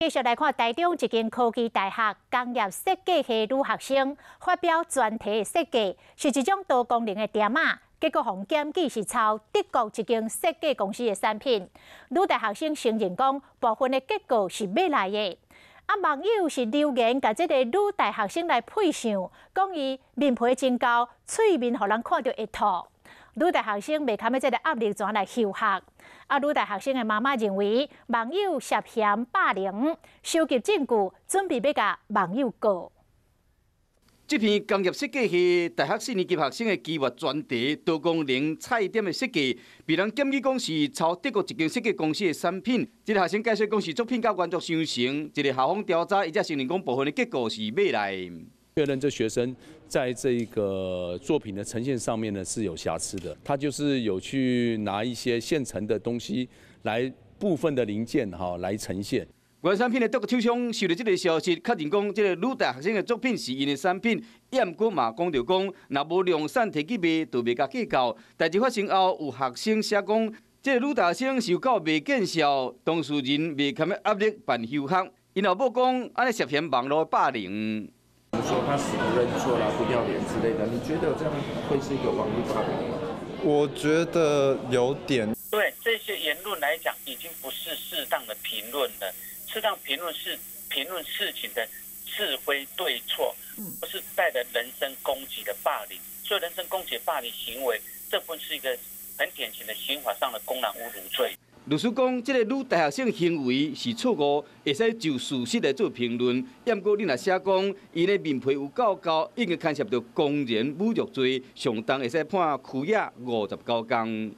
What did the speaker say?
繼續來看台中一間科技大學工業設計系女學生發表專題設計，是一種多功能的點仔，結果予檢舉是抄德國一間設計公司的產品。女大學生承認講，部分的結構是買來的。啊，網友是留言共這个女大學生來配相，講伊面皮真厚，喙面予人看著會吐。女大學生袂堪這个壓力，轉來休學。啊，女大學生的媽媽認為網友涉嫌霸凌，收集證據，準備欲共網友告。這篇工業設計系大學四年級學生的期末專題多功能菜點的設計，被人檢舉講是抄德國一間設計公司的產品。這个學生解釋講是作品佮原作相成，這个校方調查，伊才承認講部分的結構是買來。確認這學生在這個作品的呈現上面呢是有瑕疵的，他就是有去拿一些現成的東西來部分的零件哈來呈現。原產品的德國廠商收到這个消息，確認講這个女大學生的作品是𪜶的產品，也毋過嘛講著講，若無量產提去賣，就袂共計較。代誌發生後，有學生寫講，這个女大學生受夠袂見笑，當事人袂堪壓力辦休學，𪜶老母講按呢涉嫌網路霸凌。說他死不認錯啦，不要臉之類的，你覺得這樣會是一個網路霸凌嗎？我覺得有點。對這些言論來講，已經不是適當的評論了。適當評論是評論事情的是非對錯，不是帶著人身攻擊的霸凌。所以人身攻擊霸凌行為，這不是一個很典型的刑法上的公然侮辱罪。律師講，這个女大學生行為是錯誤，會使就事實來做評論。毋過你若寫講，伊的面皮有夠厚，應該牽涉著公然侮辱罪，上重會使判拘役59工。